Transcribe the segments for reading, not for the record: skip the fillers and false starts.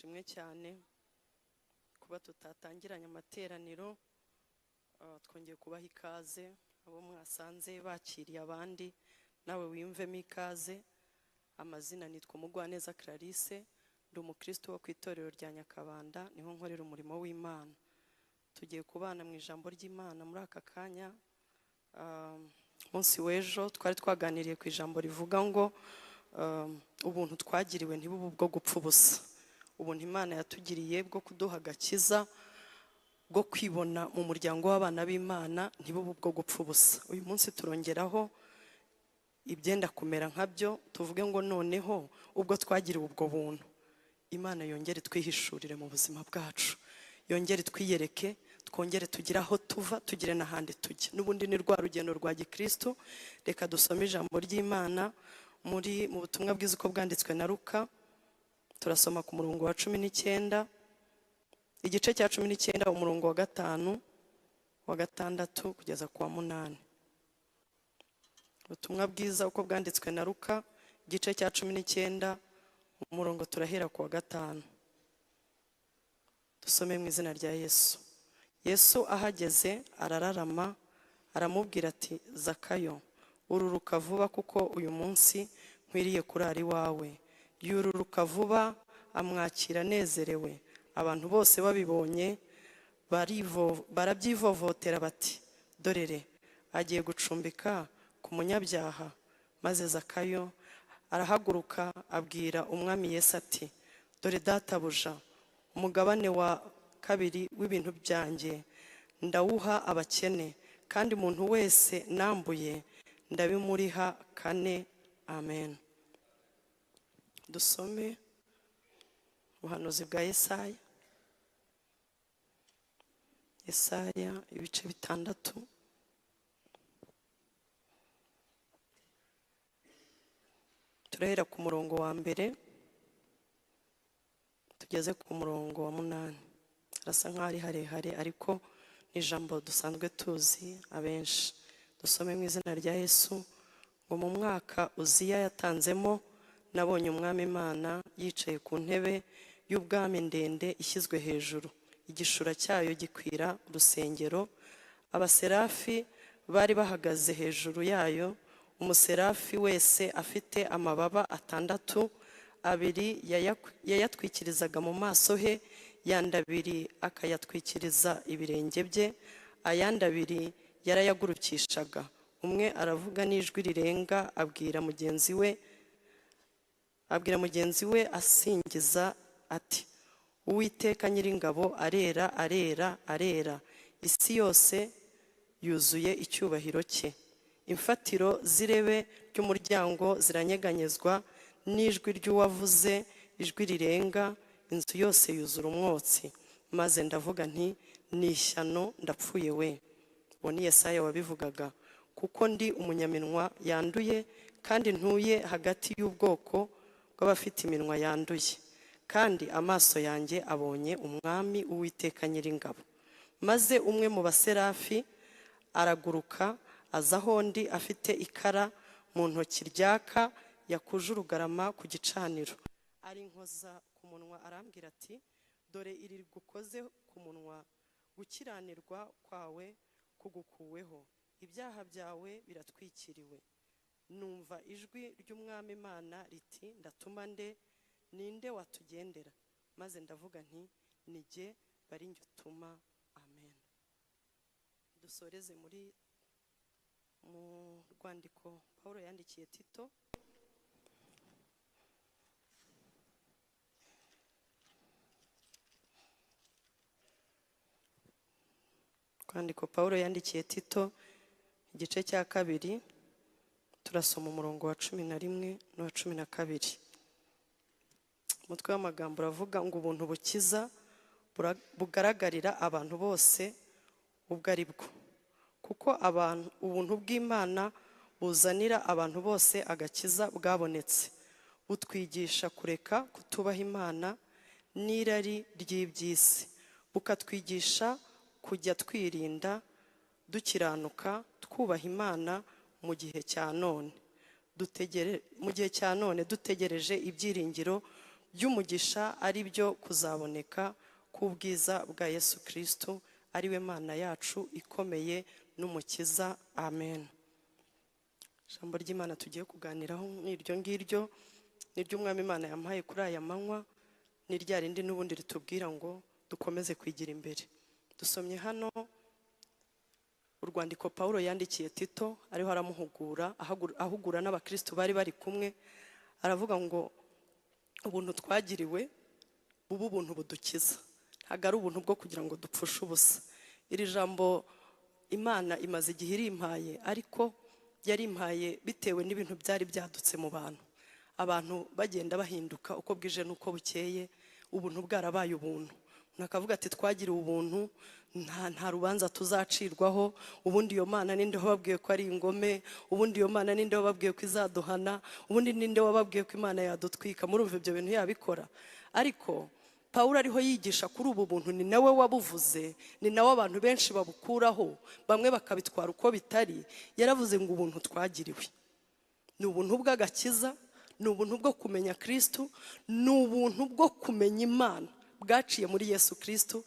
Ishimwe cyane kuba tutatangiranye amateraniro. Twongeye kubaha ikaze abo mwasanze bakiriye abandi, nawe wiyumvemo ikaze. Amazina nitwa Umugwaneza Clarisse, ndi umukristo wo ku itorero rya Nyakabanda, niho nkorera umurimo w'Imana. Tugiye kubana mu ijambo ry'Imana muri aka kanya. Munsi w'ejo twari twaganiriye ku ijambo rivuga ngo ubuntu twagiriwe ntibube ubwo gupfa ubusa. Ubuntu Imana yatugiriye bwo kuduha agakiza, bwo kwibona mu muryango w'abana b'Imana, ntibube ubwo gupfa ubusa. Uyu munsi turongeraho ibyenda kumera nkabyo, tuvuge ngo noneho ubwo twagiriwe ubwo buntu, Imana yongere twihishurire mu buzima bwacu, yongere twiyereke, twongere tugire aho tuva, tugire n'ahandi tujya. N'ubundi ni rwa rugendo rwa gikristo. Reka dusome ijambo ry'Imana mu butumwa bwiza uko bwanditswe na Luka. Turasoma ku murongo wa 19, igice cya 19, umurongo wa 5, wa 6 kugeza ku wa 8. Ubutumwa bwiza uko bwanditswe na Luka, igice cya 19, umurongo turahera ku wa 5. Dusome mu izina rya Yesu. Yesu ahageze arararama, aramubwira ati: "Zakayo, ururuka vuba, kuko uyu munsi nkwiriye kurara iwawe." Yururuka vuba, amwakira anezerewe. Abantu bose babibonye barabyivovotera bati: "Dorere agiye gucumbika ku munyabyaha." Maze Zakayo arahaguruka, abwira Umwami Yesu ati: "Dore databuja, umugabane wa kabiri w'ibintu byanjye ndawuha abakene, kandi umuntu wese nambuye ndabimuriha kane." Amen. Dusome ubuhanuzi bwa Yesaya, Yesaya ibice 6. Turahera ku murongo wa 1 tugeze ku murongo wa 8. Arasa nkaho ari harehare, ariko ni ijambo dusanzwe tuzi abenshi. Dusome mu izina rya Yesu ngo: mu mwaka Uziya yatanzemo, nabonye Umwami Imana yicaye ku ntebe y'ubwami ndende ishyizwe hejuru, igishura cyayo gikwira urusengero. Abaserafi bari bahagaze hejuru yayo, umuserafi wese afite amababa 6: abiri yayatwikirizaga mu maso he, yandi abiri akayatwikiriza ibirenge bye, ayandi abiri yarayagurukishaga. Umwe aravuga n'ijwi rirenga, abwira mugenzi we asingiza ati: "Uwiteka Nyiringabo arera, arera, arera, isi yose yuzuye icyubahiro cye." Imfatiro z'irebe ry'umuryango ziranyeganyezwa n'ijwi ry'uwavuze ijwi rirenga, inzu yose yuzura umwotsi. Maze ndavuga nti: "Ni ishyano, ndapfuye we!" Uwo ni Yesaya wabivugaga. "Kuko ndi umunyaminwa yanduye, kandi ntuye hagati y'ubwoko bw'abafite iminwa yanduye, kandi amaso yanjye abonye Umwami, Uwiteka Nyiringabo." Maze umwe mu baserafi araguruka, aza aho ndi, afite ikara mu ntoki ryaka yakuje urugarama ku gicaniro, arinkoza ku munwa, arambwira ati: "Dore iri rigukoze ku munwa, gukiranirwa kwawe kugukuweho, ibyaha byawe biratwikiriwe." Numva ijwi ry'Umwami Imana riti: "Ndatuma nde? Ninde watugendera?" Maze ndavuga nti: "Ni jye, bari njye utuma." Amen. Dusoreze mu rwandiko Paul yandikiye Tito, rwandiko Paul yandikiye Tito, igice cya 2, turasoma umurongo wa 11 n'uwa 12. Umutwe w'amagambo uravuga ngo ubuntu bukiza bugaragarira abantu bose ubwo ari bwo, kuko ubuntu bw'Imana buzanira abantu bose agakiza bwabonetse, butwigisha kureka kutubaha Imana n'irari ry'iby'isi, bukatwigisha kujya twirinda dukiranuka, twubaha Imana mu gihe cya none, mu gihe cya none dutegereje ibyiringiro by'umugisha, ari byo kuzaboneka k'ubwiza bwa Yesu Kristo, ari we Mana yacu ikomeye n'Umukiza. Amen. Ijambo ry'Imana tugiye kuganiraho ni iryo ngiryo, ni ry'Umwami Imana yampaye kuri aya manywa, ni rya rindi n'ubundi ritubwira ngo dukomeze kwigira imbere. Dusomye hano urwandiko Pawulo yandikiye Tito, ariho aramuhugura, ahugura n'abakristo bari bari kumwe. Aravuga ngo ubuntu twagiriwe bube ubuntu budukiza, ntabwo ari ubuntu bwo kugira ngo dupfushe ubusa. Iri jambo Imana imaze igihe irimpaye, ariko yarimpaye bitewe n'ibintu byari byadutse mu bantu, abantu bagenda bahinduka uko bwije n'uko bukeye, ubuntu bwarabaye ubuntu. Umuntu akavuga ati twagiriwe ubuntu, nta rubanza tuzacirwaho. Ubundi iyo Mana ninde wababwiye ko ari ingome? Ubundi iyo Mana ninde wababwiye ko izaduhana? Ubundi ninde wababwiye ko Imana yadutwika? Murumva ibyo bintu yabikora. Ariko Pawulo ariho yigisha kuri ubu buntu, ni nawe wabuvuze, ni nawe abantu benshi babukuraho, bamwe bakabitwara uko bitari. Yaravuze ngo ubuntu twagiriwe ni ubuntu bw'agakiza, ni ubuntu bwo kumenya Kristo, ni ubuntu bwo kumenya Imana bwaciye muri Yesu Kristo,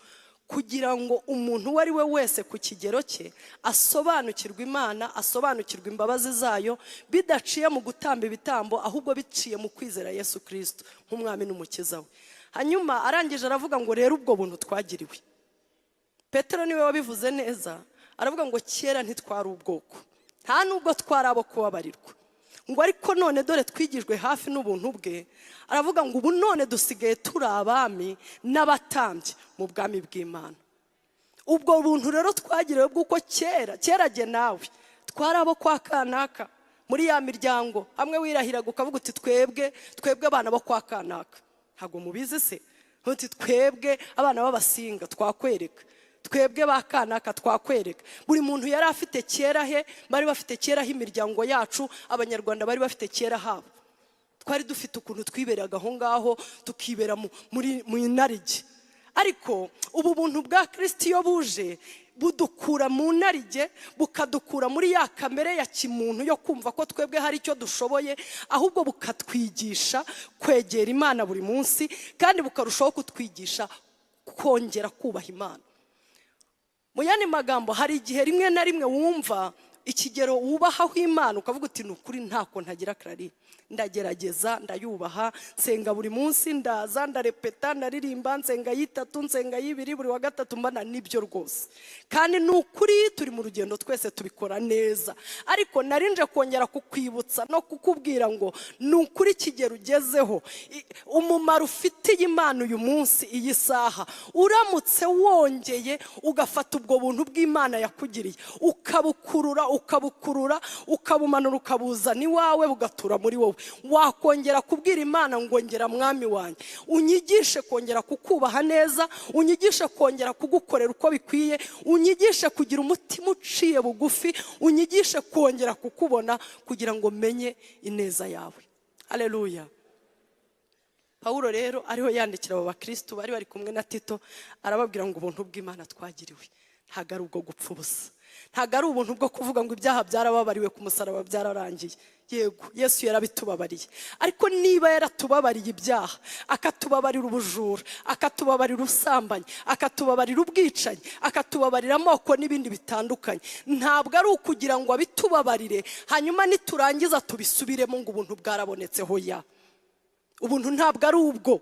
kugira ngo umuntu uwo ari we wese ku kigero cye asobanukirwe Imana, asobanukirwe imbabazi zayo, bidaciye mu gutamba ibitambo, ahubwo biciye mu kwizera Yesu Kristo nk'Umwami n'Umukiza we. Hanyuma arangije aravuga ngo rero ubwo buntu twagiriwe, Petero niwe wabivuze neza, aravuga ngo kera ntitwari ubwoko, nta nubwo twari abo kubabarirwa, ngo ariko none dore twigijwe hafi n'ubuntu bwe. Aravuga ngo ubu none dusigaye turi abami n'abatambyi mu bwami bw'Imana. Ubwo buntu rero twagiriwe bw'uko kera kera jye nawe twari abo kwa kanaka, muri ya miryango hamwe wirahiraga ukavuga uti twebwe twebwe abana bo kwa kanaka. Ntabwo mubizi se? Uti twebwe abana b'Abasinga twakwereka, twebwe ba kanaka twakwereka. Buri muntu yari afite kera he, bari bafite kera h'imiryango yacu. Abanyarwanda bari bafite kera habo. Twari dufite ukuntu twiberaga aho ngaho, tukibera mu inarijye. Ariko ubu buntu bwa Kirisiti iyo buje, budukura mu narijye, bukadukura muri ya kamere ya kimuntu yo kumva ko twebwe hari icyo dushoboye, ahubwo bukatwigisha kwegera Imana buri munsi, kandi bukarushaho kutwigisha kongera kubaha Imana. Mu yandi magambo, hari igihe rimwe na rimwe wumva ikigero wubahaho Imana, ukavuga uti ni ukuri ntako ntagira karari, ndagerageza, ndayubaha, nsenga buri munsi, ndaza ndarepeta, ndaririmba, nsenga y'itatu, nsenga y'ibiri buri wa gatatu, mbana nibyo rwose. Kandi ni ukuri turi mu rugendo, twese tubikora neza. Ariko narinje kongera kukwibutsa no kukubwira ngo ni ukuri ikigero ugezeho, umumaro ufitiye Imana uyu munsi, iyi saha, uramutse wongeye ugafata ubwo buntu bw'Imana yakugiriye, ukabukurura, ukabukurura, ukabumanura, ukabuzana iwawe, bugatura muri wowe, wakongera kubwira Imana ngo ngera Mwami wanjye, unyigishe kongera kukubaha neza, unyigishe kongera kugukorera uko bikwiye, unyigishe kugira umutima uciye bugufi, unyigishe kongera kukubona kugira ngo menye ineza yawe. Haleluya. Pawulo rero ariho yandikira abo bakristo bari bari kumwe na Tito, arababwira ngo ubuntu bw'Imana twagiriwe ntabwo ari ubwo gupfa ubusa, ntabwo ari ubuntu bwo kuvuga ngo ibyaha byarababariwe ku musaraba, byararangiye. Yego, Yesu yarabitubabariye, ariko niba yaratubabariye ibyaha, akatubabarira ubujura, akatubabarira ubusambanyi, akatubabarira ubwicanyi, akatubabarira amoko n'ibindi bitandukanye, ntabwo ari ukugira ngo abitubabarire hanyuma niturangiza tubisubiremo ngo ubuntu bwarabonetse. Hoya, ubuntu ntabwo ari ubwo.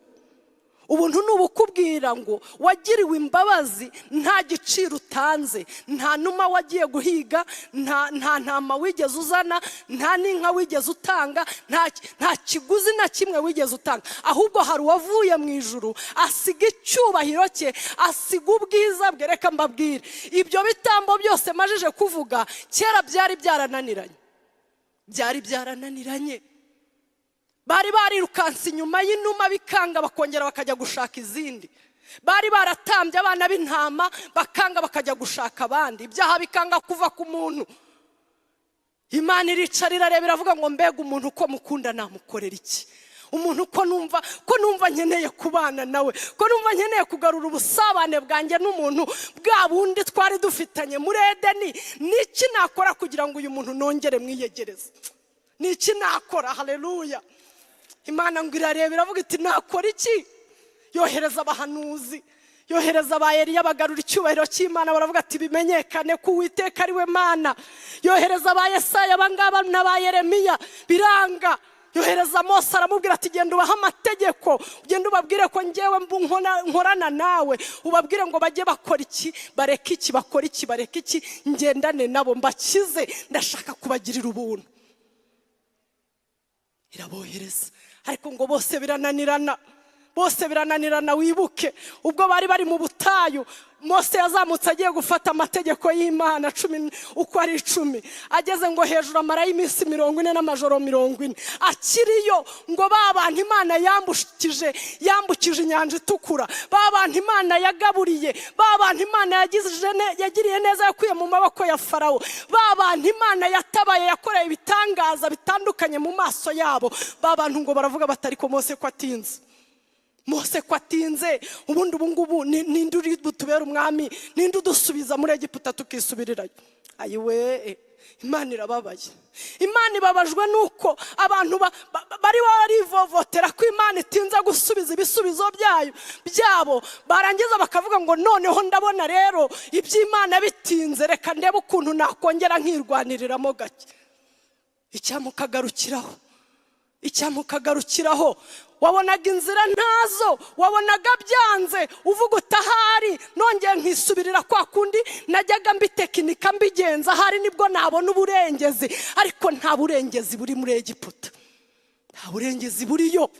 Ubuntu ni ubukubwira ngo wagiriwe imbabazi nta giciro utanze, nta numa wagiye guhiga, nta ntama wigeze uzana, nta n'inka wigeze utanga, nta kiguzi na kimwe wigeze utanga. Ahubwo hari uwavuye mu ijuru, asiga icyubahiro cye, asiga ubwiza bwe. Reka mbabwire, ibyo bitambo byose majije kuvuga kera byari byarananiranye, byari byarananiranye. Bari barirukanse inyuma y'inuma bikanga, bakongera bakajya gushaka izindi. Bari baratambye abana b'intama bakanga, bakajya gushaka abandi. Ibyaha bikanga kuva ku muntu. Imana iricara, irareba, iravuga ngo mbega umuntu, uko mukunda, namukorera iki? Umuntu ko numva nkeneye kubana nawe, ko numva nkeneye kugarura ubusabane bwanjye n'umuntu bwa bundi twari dufitanye muri Edeni, niki nakora kugira ngo uyu muntu nongere mwiyegereze? Niki nakora? Haleluya. Imana ngo irareba, iravuga iti: "Nakora iki?" Yohereza abahanuzi, yohereza ba Eliya, bagarura icyubahiro cy'Imana. Baravuga ati: "Bimenyekane ko Uwiteka ari we Mana." Yohereza ba Yesaya abangaba na ba Yeremiya, biranga. Yohereza Mose, aramubwira ati: "Genda ubahe amategeko, ugende ubabwire ko ngewe nkorana nawe, ubabwire ngo bajye bakora iki, bareke iki, bakora iki, bareke iki, ngendane nabo mbakize, ndashaka kubagirira ubuntu." Irabohereza, ariko ngo bose birananirana, bose birananirana. Wibuke ubwo bari bari mu butayu, Mose yazamutse agiye gufata amategeko y'Imana 10 uko ari 10. Ageze ngo hejuru, amarayo iminsi 40 n'amajoro 40 akiriyo. Ngo ba bantu Imana yambukije Inyanja Itukura, ba bantu Imana yagaburiye, ba bantu Imana yagiriye neza, yakuye mu maboko ya Farawo, ba bantu Imana yatabaye, yakoreye ibitangaza bitandukanye mu maso yabo, ba bantu ngo baravuga bati: "Ariko Mose ko atinze, Mose ko atinze, ubundi ubu ngubu ninde uri butubere umwami? Ninde udusubiza muri Egiputa tukisubirirayo?" Ayiwe, Imana irababaye. Imana ibabajwe nuko abantu bari barivovotera ko Imana itinze gusubiza ibisubizo byayo byabo. Barangiza bakavuga ngo: "Noneho ndabona rero iby'Imana bitinze, reka ndebe ukuntu nakongera nkirwaniriramo gake." Icyamukagarukiraho, icyamukagarukiraho. Wabonaga inzira ntazo, wabonaga byanze, uvuga uti: "Ahari nongeye nkisubirira kwa kundi najyaga mbitekinika, mbigenza, ahari nibwo nabona uburengezi." Ariko nta burengezi buri muri Egiputa, nta burengezi buriyo.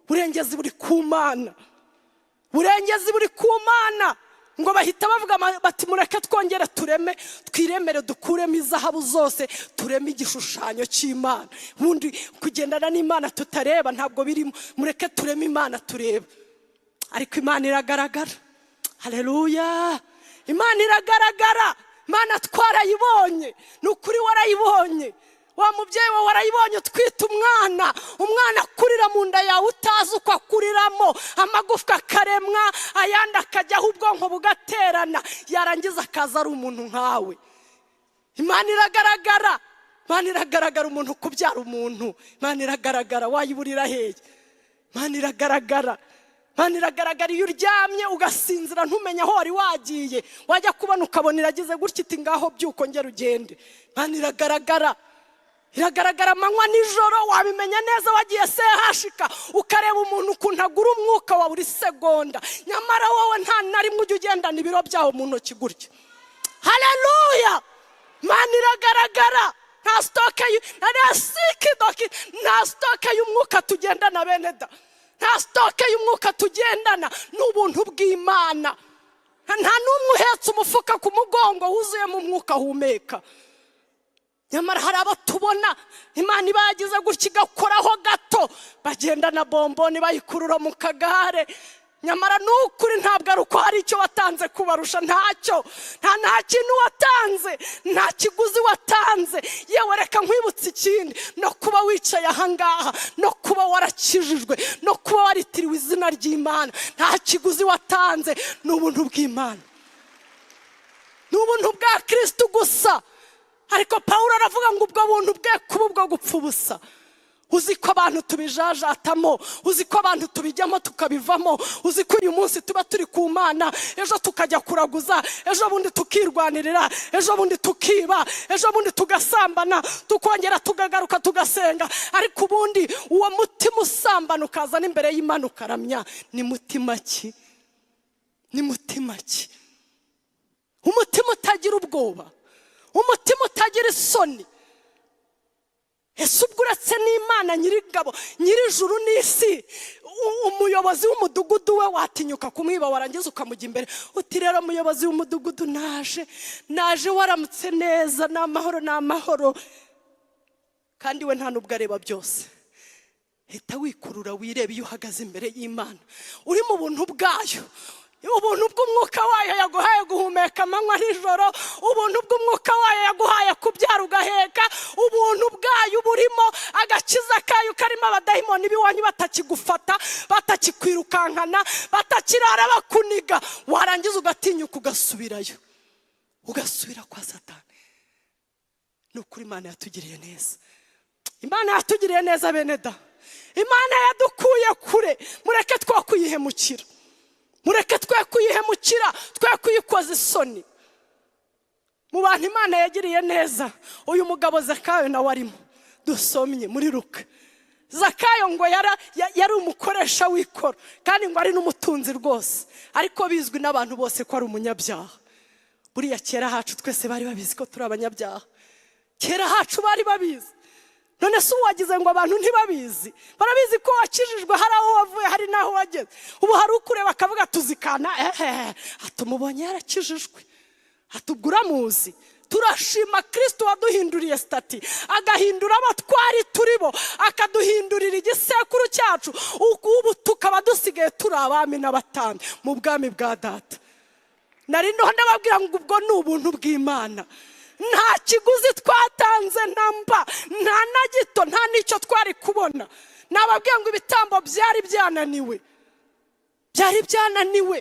Burengezi buri ku Mana, burengezi buri ku Mana. Ngo bahita bavuga bati: "Mureke twongere tureme, twiremere, dukuremo izahabu zose, tureme igishushanyo cy'Imana. Ubundi kugendana n'Imana tutareba ntabwo birimo, mureke tureme Imana tureba." Ariko Imana iragaragara. Hareruya! Imana iragaragara. Imana twarayibonye, ni ukuri. Warayibonye wa mubyeyi wawe, warayibonye utwite umwana, umwana akurira mu nda yawe utazi uko akuriramo, amagufwa akaremwa, ayandi akajyaho, ubwonko bugaterana, yarangiza akaza ari umuntu nkawe. Imana iragaragara, Imana iragaragara. Umuntu kubyara umuntu, Imana iragaragara, wayiburira hehe? Imana iragaragara, Imana iragaragara. Iyo uryamye ugasinzira ntumenye aho wari wagiye, wajya kubona ukabona iragize gutya iti: "Ngaho byuka ongera ugende." Imana iragaragara, iragaragara amanywa nijoro. Wabimenya neza wagiye sehashika, ukareba umuntu ukuntu agura umwuka wa buri segonda, nyamara wowe nta na rimwe ujya ugendana ibiro byawo mu ntoki gutya. Haleluya! Imana iragaragara. Nta stock nta stock y'umwuka tugendana, bene da, nta stock y'umwuka tugendana. Ni ubuntu bw'Imana. Nta n'umwe uhetse umufuka ku mugongo wuzuyemo umwuka ahumeka. Nyamara hari abo tubona Imana iba yagize gutya igakoraho gato, bagenda na bomboni bayikurura mu kagare. Nyamara ni ukuri, ntabwo ari uko hari icyo watanze kubarusha. Ntacyo, nta kintu watanze, nta kiguzi watanze. Yewe, reka nkwibutse ikindi: no kuba wicaye ahangaha, no kuba warakijijwe, no kuba waritiriwe izina ry'Imana, nta kiguzi watanze. Ni ubuntu bw'Imana, ni ubuntu bwa Kirisitu gusa. Ariko Pawulo aravuga ngo ubwo buntu bwe kuba ubwo gupfa ubusa. Uzi ko abantu tubijajatamo? Uzi ko abantu tubijyamo tukabivamo? Uzi ko uyu munsi tuba turi ku Mana, ejo tukajya kuraguza, ejo bundi tukirwanirira, ejo bundi tukiba, ejo bundi tugasambana, tukongera tukagaruka tugasenga? Ariko ubundi uwo mutima usambana ukaza n'imbere y'Imana ukaramya, ni mutima ki? Ni mutima ki? Umutima utagira ubwoba, umutima utagira isoni. Ese ubwo uretse n'Imana nyir'ingabo, nyir'ijuru n'isi, umuyobozi w'umudugudu we watinyuka kumwiba, warangiza ukamujya imbere uti: "Rero muyobozi w'umudugudu, naje, naje, waramutse neza, ni amahoro, ni amahoro"? Kandi we nta n'ubwo areba byose. Hita wikurura wireba. Iyo uhagaze imbere y'Imana uri mu buntu bwayo, ubuntu bw'umwuka wayo yaguhaye guhumeka amanywa nijoro, ubuntu bw'umwuka wayo yaguhaye kubyara ugaheka, ubuntu bwayo burimo agakiza kayo karimo, abadayimoni b'iwanyu batakigufata, batakikwirukankana, batakirara bakuniga, warangiza ugatinyuka ugasubirayo, ugasubira kwa Satani. Ni ukuri, Imana yatugiriye neza. Imana yatugiriye neza, bene da. Imana yadukuye kure. Mureke twe kuyihemukira, mureke twe kuyihemukira, twe kuyikoza isoni. Mu bantu Imana yagiriye neza, uyu mugabo Zakayo nawe arimo. Dusomye muri Luka, Zakayo ngo yari umukoresha w'ikoro, kandi ngo ari n'umutunzi rwose, ariko bizwi n'abantu bose ko ari umunyabyaha. Buriya kera hacu twese bari babizi ko turi abanyabyaha. Kera hacu bari babizi. None se uwagize ngo abantu ntibabizi? Barabizi ko wakijijwe, hari aho wavuye, hari n'aho wageze. Ubu hari ukureba akavuga tuzikana ehehe, atumubonye yarakijijwe, atubwo uramuzi. Turashima Kirisito waduhinduriye status, agahindura abo twari turi bo, akaduhindurira igisekuru cyacu. Ubu tukaba dusigaye turi abami n'abatambyi mu bwami bwa Data. Nari ndiho ndababwira ngo ubwo ni ubuntu bw'Imana. Nta kiguzi twatanze, nta mba, nta na gito, nta n'icyo twari kubona. Nababwiye ngo ibitambo byari byananiwe, byari byananiwe.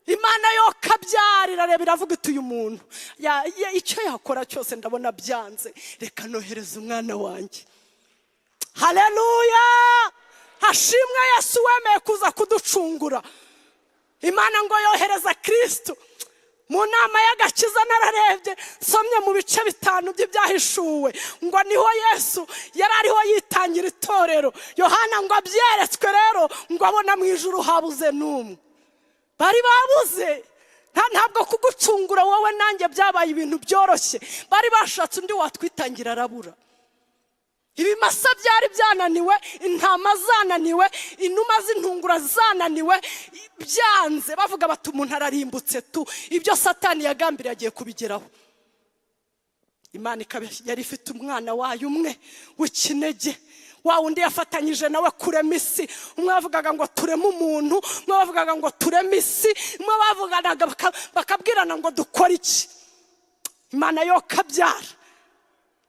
Imana yo kabyara irareba, iravuga iti: "Uyu muntu icyo yakora cyose ndabona byanze, reka nohereza umwana wanjye." Haleluya, hashimwe Yesu wemeye kuza kuducungura. Imana ngo yohereza Kirisitu. Mu nama y'agakiza nararebye, nsomye mu bice bitanu by'Ibyahishuwe, ngo niho Yesu yari ariho yitangira itorero. Yohana ngo abyeretswe rero, ngo abona mu ijuru habuze n'umwe, bari babuze. Ntabwo kugucungura wowe nanjye byabaye ibintu byoroshye. Bari bashatse undi watwitangira arabura. Ibimasa byari byananiwe, intama zananiwe, inuma z'intungura zananiwe, byanze. Bavuga bati: "Umuntu ararimbutse tu, ibyo Satani yagambiriye agiye kubigeraho." Imana ikaba yari ifite umwana wayo umwe w'ikinege, wa wundi yafatanyije nawe kurema isi. Umwe bavugaga ngo tureme umuntu, umwe bavugaga ngo tureme isi, umwe bavuganaga bakabwirana ngo dukore iki. Imana yo kabyara,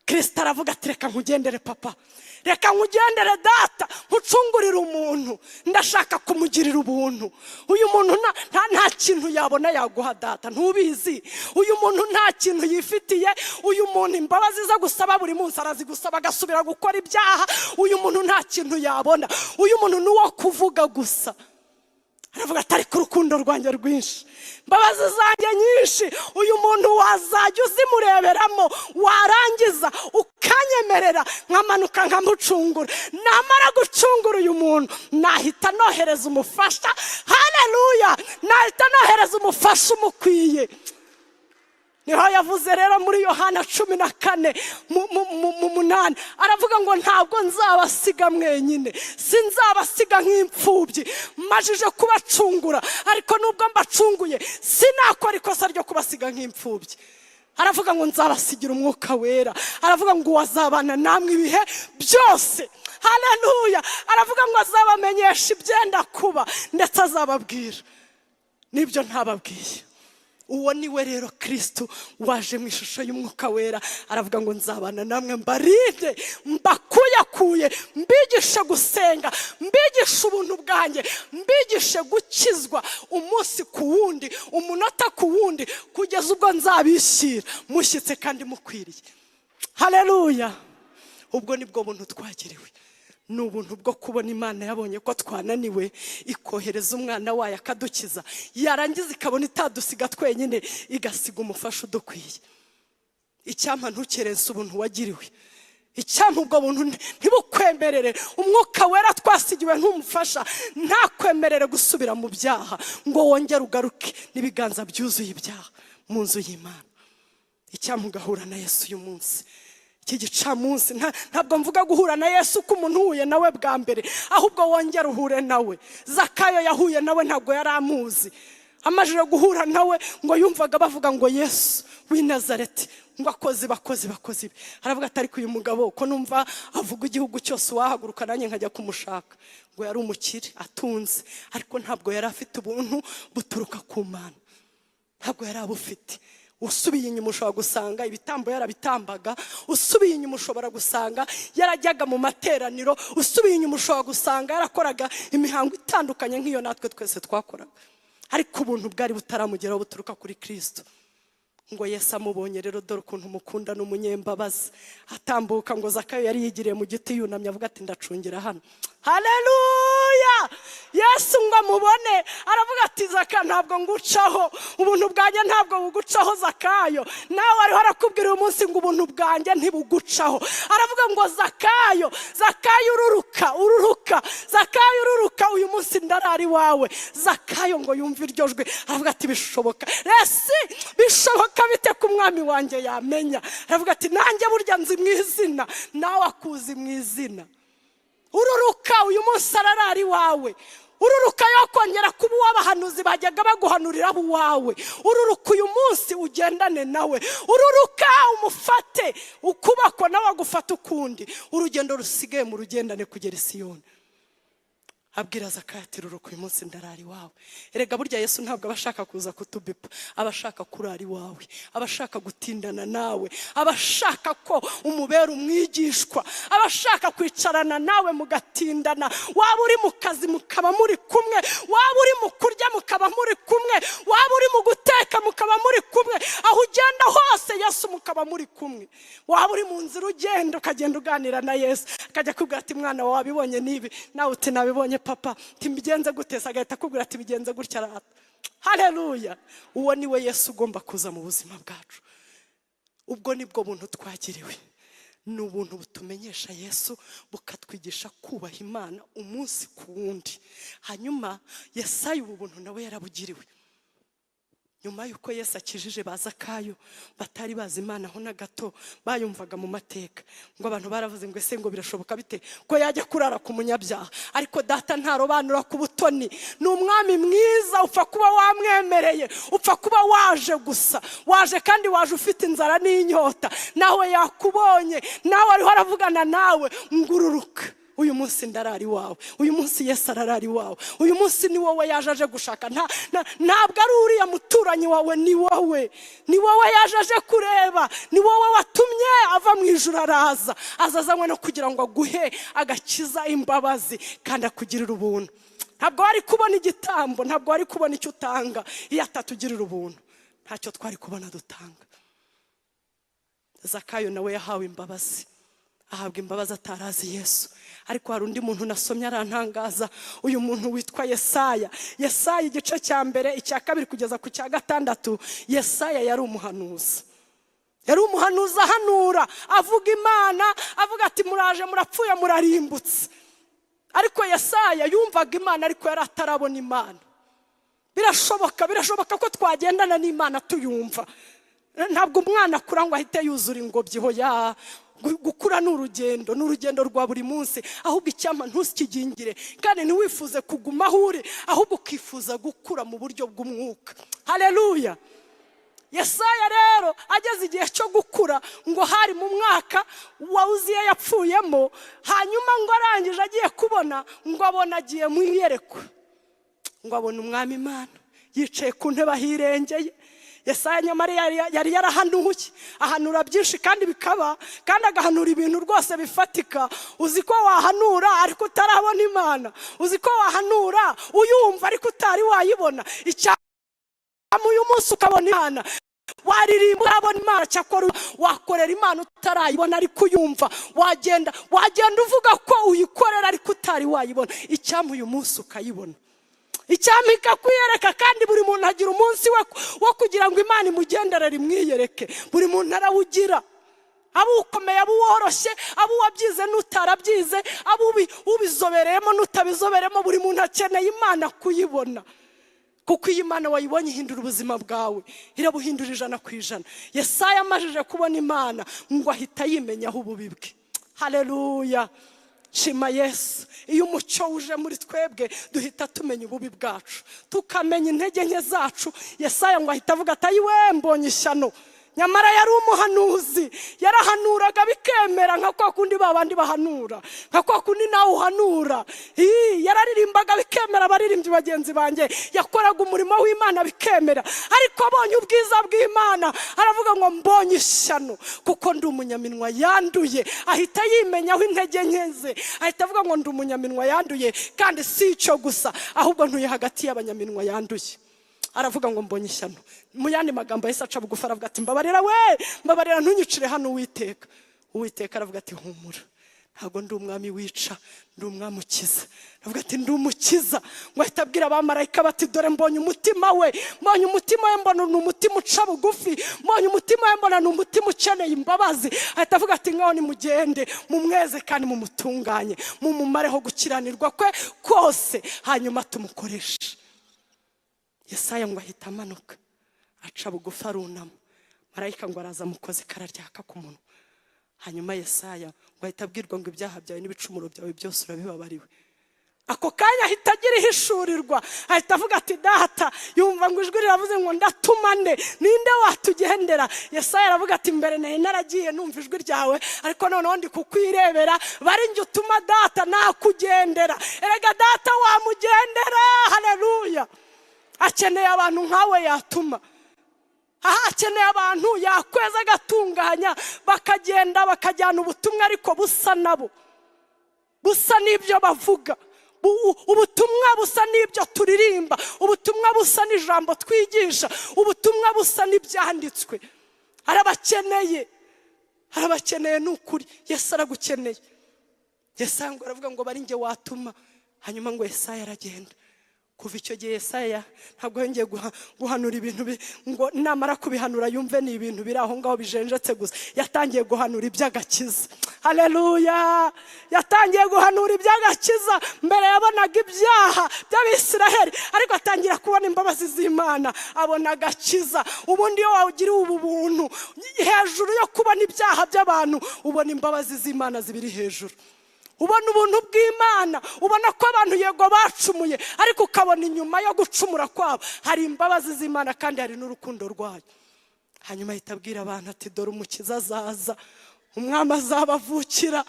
Kirisita aravuga ati: "Reka nkugendere papa, reka nkugendere data, nkucungurire umuntu. Ndashaka kumugirira ubuntu. Uyu muntu nta kintu yabona yaguha data, ntubizi? Uyu muntu nta kintu yifitiye. Uyu muntu imbabazi zo gusaba buri munsi arazigusaba, agasubira gukora ibyaha. Uyu muntu nta kintu yabona, uyu muntu ni uwo kuvuga gusa." Aravuga ati: "Ariko urukundo rwanjye rwinshi, imbabazi zanjye nyinshi, uyu muntu wazajya uzimureberamo, warangiza ukanyemerera nkamanuka nkamucungura. Namara gucungura uyu muntu, nahita nohereza umufasha." Haleluya! Nahita nohereza umufasha umukwiye. Niho yavuze rero muri Yohana 14 mu 8, aravuga ngo: "Ntabwo nzabasiga mwenyine, sinzabasiga nk'imfubyi. Majije kubacungura, ariko nubwo mbacunguye sinakora ikosa ryo kubasiga nk'imfubyi." Aravuga ngo: "Nzabasigira Umwuka Wera." Aravuga ngo: "Wazabana namwe ibihe byose." Haleluya! Aravuga ngo azabamenyesha ibyenda kuba, ndetse azababwira n'ibyo ntababwiye. Uwo ni we rero Kirisitu waje mu ishusho y'Umwuka Wera. Aravuga ngo: "Nzabana namwe, mbarinde, mbakuyakuye, mbigishe gusenga, mbigishe ubuntu bwanjye, mbigishe gukizwa umunsi ku wundi, umunota ku wundi, kugeza ubwo nzabishyira mushyitse kandi mukwiriye." Haleluya! Ubwo ni bwo buntu twagiriwe. Ni ubuntu bwo kubona Imana yabonye ko twananiwe, ikohereza umwana wayo akadukiza, yarangiza ikabona itadusiga twenyine, igasiga umufasha udukwiye. Icyampa ntukerense ubuntu wagiriwe. Icyampa ubwo buntu ntibukwemerere, Umwuka Wera twasigiwe nk'umufasha ntakwemerere gusubira mu byaha, ngo wongere ugaruke n'ibiganza byuzuye ibyaha mu nzu y'Imana. Icyampa ugahura na Yesu uyu munsi, iki gicamunsi. Ntabwo mvuga guhura na Yesu ko umuntu uhuye nawe bwa mbere, ahubwo wongere uhure nawe. Zakayo yahuye nawe, ntabwo yari amuzi. Amajije guhura nawe, ngo yumvaga bavuga ngo Yesu w'i Nazareti, ngo akoze bakoze bakoze ibi. Aravuga ati: "Ariko uyu mugabo ko numva avuga igihugu cyose, wahaguruka nanjye nkajya kumushaka." Ngo yari umukire, atunze, ariko ntabwo yari afite ubuntu buturuka ku Mana, ntabwo yari abufite. Usubiye inyuma ushobora gusanga ibitambo yarabitambaga, usubiye inyuma ushobora gusanga yarajyaga mu materaniro, usubiye inyuma ushobora gusanga yarakoraga imihango itandukanye nk'iyo natwe twese twakoraga, ariko ubuntu bwari butaramugeraho buturuka kuri Kirisito. Ngo Yesu amubonye rero, dore ukuntu mukunda n'umunyembabazi, atambuka ngo Zakayo yari yigiriye mu giti yunamye, avuga ati: "Ndacungira hano." Haleluya! Yesu ngo amubone aravuga ati: "Zaka, ntabwo ngucaho, ubuntu bwanjye ntabwo bugucaho." Zakayo, nawe ariho arakubwira uyu munsi ngo ubuntu bwanjye ntibugucaho. Aravuga ngo: "Zakayo, Zakayo, ururuka, ururuka, Zakayo, ururuka, uyu munsi ndarara iwawe." Zakayo ngo yumve iryo jwi, aravuga ati: "Bishoboka resi, bishoboka bite ko umwami wanjye yamenya?" Aravuga ati: "Nanjye burya nzi mu izina, nawe akuzi mu izina. Ururuka, uyu munsi ararara iwawe. Ururuka, yo kongera kuba uw'abahanuzi bajyaga baguhanuriraho uwawe. Ururuka, uyu munsi ugendane nawe. Ururuka, umufate ukuboko, nawe agufate ukundi. Urugendo rusigaye mu rugendane kugera i Siyoni." Abwira Zakayo ati: "Ruruka, uyu munsi ndarara iwawe." Erega burya Yesu ntabwo aba ashaka kuza kutubipa, aba ashaka kurara iwawe, aba ashaka gutindana nawe, aba ashaka ko umubera umwigishwa, aba ashaka kwicarana nawe mugatindana. Waba uri mu kazi mukaba muri kumwe, waba uri mu kurya mukaba muri kumwe, waba uri mu guteka mukaba muri kumwe, aho ugenda hose Yesu mukaba muri kumwe. Waba uri mu nzira ugenda, ukagenda uganira na Yesu, akajya akubwira ati: "Mwana wawe, wabibonye n'ibi?" Nawe uti: "Nabibonye papa." "Mbigenze gute se?" Agahita akubwira ati: "Bigenze gutya rata." Haleluya! Uwo ni we Yesu ugomba kuza mu buzima bwacu. Ubwo nibwo buntu twagiriwe, ni ubuntu butumenyesha Yesu, bukatwigisha kubaha Imana umunsi ku wundi. Hanyuma Yesayi ubu buntu nawe yarabugiriwe. Nyuma y'uko Yesu akijije ba Zakayo batari bazi Imana aho na gato, bayumvaga mu mateka, ngo abantu baravuze ngo: "Ese ngo birashoboka bite ko yajya kurara ku munyabyaha?" Ariko Data ntarobanura ku butoni, ni umwami mwiza. Upfa kuba wamwemereye, upfa kuba waje gusa, waje kandi waje ufite inzara n'inyota, nawe yakubonye, nawe ariho aravugana nawe ngo: "Ururuka, uyu munsi ndarara iwawe." Uyu munsi Yesu ararara iwawe. Uyu munsi ni wowe yaje aje gushaka. Ntabwo ari uriya muturanyi wawe, ni wowe, ni wowe yaje aje kureba, ni wowe watumye ava mu ijuru araza, aza azanywe no kugira ngo aguhe agakiza, imbabazi, kandi akugirire ubuntu. Ntabwo wari kubona igitambo, ntabwo wari kubona icyo utanga iyo atatugirira ubuntu. Ntacyo twari kubona dutanga. Zakayo nawe yahawe imbabazi, ahabwa imbabazi atarazi Yesu. Ariko hari undi muntu nasomye arantangaza, uyu muntu witwa Yesaya. Yesaya igice cya mbere, icya kabiri kugeza ku cya gatandatu. Yesaya yari umuhanuzi, yari umuhanuzi ahanura, avuga Imana, avuga ati: "Muraje, murapfuye, murarimbutse." Ariko Yesaya yumvaga Imana, ariko yari atarabona Imana. Birashoboka, birashoboka ko twagendana n'Imana tuyumva. Ntabwo umwana akura ngo ahite yuzura ingobyi, hoya. Gukura ni urugendo, ni urugendo rwa buri munsi. Ahubwo icyampa ntusikigingire kandi ntiwifuze kuguma aho uri, ahubwo ukifuza gukura mu buryo bw'umwuka. Haleluya! Yesaya rero ageze igihe cyo gukura, ngo hari mu mwaka wa Uziya yapfuyemo. Hanyuma ngo arangije agiye kubona, ngo abona agiye mu iyerekwa, ngo abone umwami Imana yicaye ku ntebe ahirengeye. Yesaya nyamara yari yarahanuye, ahanura byinshi kandi bikaba, kandi agahanura ibintu rwose bifatika. Uzi ko wahanura ariko utarabona Imana? Uzi ko wahanura uyumva ariko utari wayibona? Icyampa uyu munsi ukabona Imana. Waririmba urabona Imana, cyakora wakorera Imana utarayibona ariko uyumva. Wagenda uvuga ko uyikorera ariko utari wayibona. Icyampa uyu munsi ukayibona, icyampa ikakwiyereka. Kandi buri muntu agira umunsi we wo kugira ngo Imana imugenderere, imwiyereke. Buri muntu arawugira, aba ukomeye, aba uworoshye, aba uwabyize n'utarabyize, aba ubizobereyemo n'utabizobereyemo. Buri muntu akeneye Imana kuyibona, kuko iyo Imana wayibonye ihindura ubuzima bwawe, irabuhindura 100%. Yesaya amajije kubona Imana, ngo ahita yimenyaho ububi bwe. Haleluya! Shima Yesu. Iyo umucyo uje muri twebwe duhita tumenya ububi bwacu, tukamenya intege nke zacu. Yesaya ngo ahita avuga ati: "Ayiwe, mbonye ishyano." Nyamara yari umuhanuzi, yarahanuraga bikemera, nka kwa kundi ba bandi bahanura, nka kwa kundi nawe uhanura. Ii, yararirimbaga bikemera, abaririmbyi bagenzi banjye, yakoraga umurimo w'Imana bikemera. Ariko abonye ubwiza bw'Imana aravuga ngo: "Mbonye ishyano, kuko ndi umunyaminwa yanduye." Ahita yimenyaho intege nke ze, ahita avuga ngo: "Ndi umunyaminwa yanduye, kandi si icyo gusa, ahubwo ntuye hagati y'abanyaminwa yanduye." Aravuga ngo mbonye ishyano. Mu yandi magambo, yahise aca bugufi, aravuga ati: "Mbabarira we, mbabarira, ntunyicire hano, Uwiteka." Uwiteka aravuga ati: "Humura, ntabwo ndi umwami wica, ndi umwami ukiza." Aravuga ati: "Ndi umukiza." Ngo ahita abwira abamarayika bati: "Dore mbonye umutima we, mbonye umutima we, mbona ni umutima uca bugufi, mbonye umutima we, mbona ni umutima ukeneye imbabazi." Ahita avuga ati: "Ngaho nimugende mumweze kandi mumutunganye, mumumareho gukiranirwa kwe kose, hanyuma tumukoreshe." Yesaya ngo ahita amanuka, aca bugufi, arunama. Marayika ngo araza, amukoze ikara ryaka ku munwa. Hanyuma Yesaya ngo ahita abwirwa ngo: "Ibyaha byawe n'ibicumuro byawe byose urabibabariwe." Ako kanya ahita agira ihishurirwa, ahita avuga ati: "Data." Yumva ngo ijwi riravuze ngo: "Ndatuma nde? Ninde watugendera?" Yesaya aravuga ati: "Mbere nari naragiye numva ijwi ryawe, ariko noneho ndi kukwirebera. Bari njye utuma, Data, nakugendera." Erega Data wamugendera. Haleluya! Akeneye abantu nkawe yatuma. Aha akeneye abantu yakweza, agatunganya, bakagenda bakajyana ubutumwa, ariko busa nabo, busa n'ibyo bavuga, ubutumwa busa n'ibyo turirimba, ubutumwa busa n'ijambo twigisha, ubutumwa busa n'ibyanditswe. Arabakeneye, arabakeneye, ni ukuri. Yesu aragukeneye. Yesaya ngo aravuga ngo: "Bari njye watuma." Hanyuma ngo Yesaya aragenda. Kuva icyo gihe Yesaya ntabwo yongeye guhanura ibintu ngo namara kubihanura yumve ni ibintu biri aho ngaho bijenjetse gusa. Yatangiye guhanura iby'agakiza. Haleluya! Yatangiye guhanura iby'agakiza. Mbere yabonaga ibyaha by'Abisiraheli, ariko atangira kubona imbabazi z'Imana, abona agakiza. Ubundi iyo wawugiriwe ubu buntu, hejuru yo kubona ibyaha by'abantu ubona imbabazi z'Imana zibiri hejuru, ubona ubuntu bw'Imana, ubona ko abantu yego bacumuye, ariko ukabona inyuma yo gucumura kwabo hari imbabazi z'Imana kandi hari n'urukundo rwayo. Hanyuma ahita abwira abantu ati: "Dore umukiza azaza, umwami azabavukira,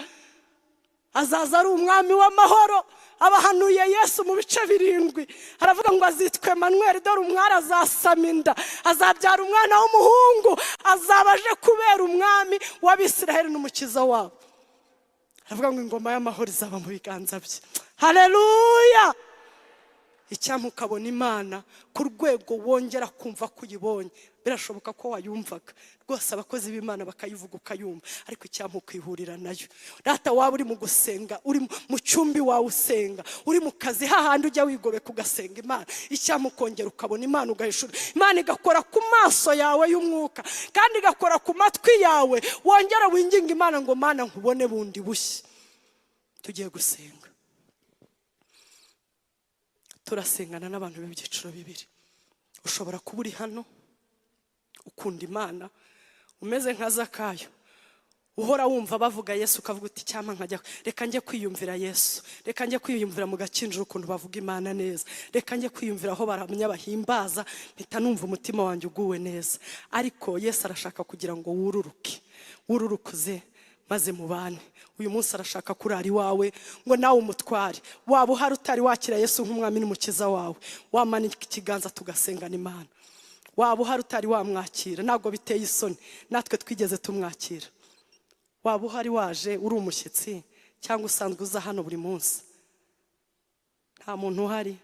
azaza ari umwami w'amahoro." Abahanuye Yesu mu bice 7, aravuga ngo azitwa Emanuweli. Dore umwari azasama inda, azabyara umwana w'umuhungu, azaba aje kubera umwami w'Abisiraheli n'umukiza wabo. Aravuga ngo ingoma y'amahoro izaba mu biganza bye. Haleluya! Icyampa ukabona Imana ku rwego wongera kumva ko uyibonye. Birashoboka ko wayumvaga rwose, abakozi b'Imana bakayivuga ukayumva, ariko icyampa ukihurira nayo. Data, waba uri mu gusenga, uri mu cyumbi wawe usenga, uri mu kazi hahandi ujya wigobeka ugasenga Imana, icyampa ukongera ukabona Imana, ugahishura Imana, igakora ku maso yawe y'umwuka kandi igakora ku matwi yawe, wongera winginga Imana ngo: "Mana, nkubone bundi bushya." Tugiye gusenga. Turasengana n'abantu b'ibyiciro bibiri. Ushobora kuba uri hano ukunda Imana, umeze nka Zakayo, uhora wumva bavuga Yesu, ukavuga uti: "Cyampa nkajya, reka njye kwiyumvira Yesu, reka njye kwiyumvira mu gakinjiro ukuntu bavuga Imana neza, reka njye kwiyumvira aho baramya bahimbaza, mpita numva umutima wanjye uguwe neza." Ariko Yesu arashaka kugira ngo wururuke, wururukuze maze mubane. Uyu munsi arashaka kurara iwawe ngo nawe umutware. Waba uhari utari wakira Yesu nk'umwami n'umukiza wawe, wamanika ikiganza tugasengana Imana. Waba uhari utari wamwakira, ntabwo biteye isoni, natwe twigeze tumwakira. Waba uhari waje uri umushyitsi cyangwa usanzwe uza hano buri munsi? Nta muntu uhari?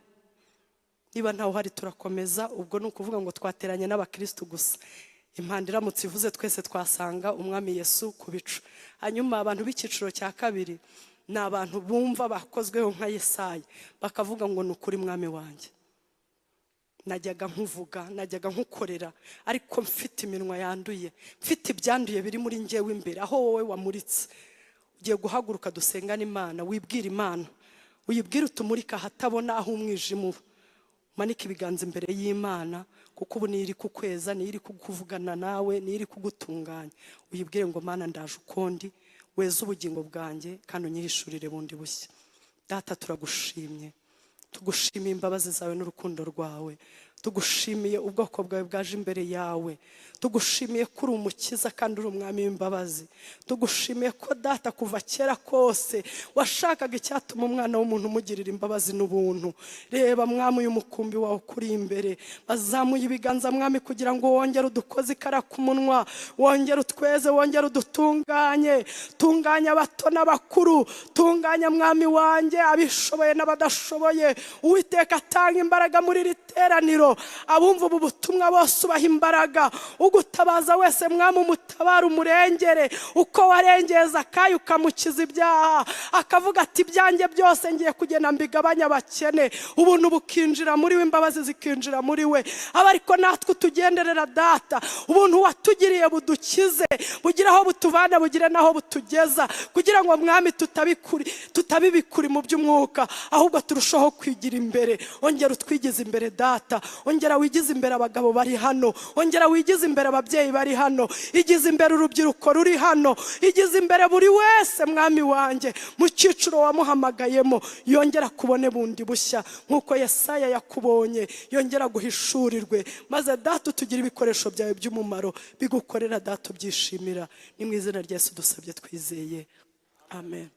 Niba ntawe uhari, turakomeza. Ubwo ni ukuvuga ngo twateranye n'abakirisitu gusa. Impanda iramutse ivuze, twese twasanga umwami Yesu ku bicu. Hanyuma abantu b'icyiciro cya kabiri ni abantu bumva bakozweho nka Yesaya, bakavuga ngo: "Ni ukuri, mwami wanjye, najyaga nkuvuga, najyaga nkukorera, ariko mfite iminwa yanduye, mfite ibyanduye biri muri njyewe imbere aho wowe wamuritse." Ugiye guhaguruka dusengane Imana, wibwire Imana, uyibwire utumurika ahatabona, aho umwijima uba. Umanike ibiganza imbere y'Imana, kuko ubu niyo iri kukweza, niyo iri kuvugana nawe, niyo iri kugutunganya. Uyibwire ngo: "Mana, ndaje ukundi, weze ubugingo bwanjye kandi unyihishurire bundi bushya." Data, turagushimye, tugushimiye imbabazi zawe n'urukundo rwawe. Tugushimiye ubwoko bwawe bwaje imbere yawe. Tugushimiye ko uri umukiza kandi uri umwami w'imbabazi. Tugushimiye ko, Data, kuva kera kose washakaga icyatuma umwana w'umuntu umugirira imbabazi n'ubuntu. Reba, mwami, uyu mukumbi wawe ukuri imbere bazamuye ibiganza, mwami, kugira ngo wongere udukoze ikara ku munwa, wongere utweze, wongere udutunganye. Tunganya abato n'abakuru, tunganya, mwami wanjye, abishoboye n'abadashoboye. Uwiteka, atanga imbaraga muri iri teraniro. teraniro, abumva ubu butumwa bose ubaha imbaraga. Ugutabaza wese, Mwami, umutabara, umurengere uko warengeye Zakayo ukamukiza ibyaha, akavuga ati: "Ibyanjye byose ngiye kugenda mbigabanya abakene." Ubuntu bukinjira muri we, imbabazi zikinjira muri we. Aba ariko natwe utugenderera, Data. Ubuntu watugiriye budukize, bugire aho butuvana, bugire n'aho butugeza, kugira ngo, Mwami, tutabibikuri mu by'umwuka, ahubwo turushaho kwigira imbere. Ongera utwigize imbere, Data. Ongera wigize imbere abagabo bari hano, ongera wigize imbere ababyeyi bari hano, igize imbere urubyiruko ruri hano, igize imbere buri wese, Mwami wanjye, mu cyiciro wamuhamagayemo. Yongera kubone bundi bushya nk'uko Yesaya yakubonye, yongera guhishurirwe, maze, Data, utugire ibikoresho byawe by'umumaro bigukorera, Data, ubyishimira. Ni mu izina rya Yesu dusabye twizeye, amen.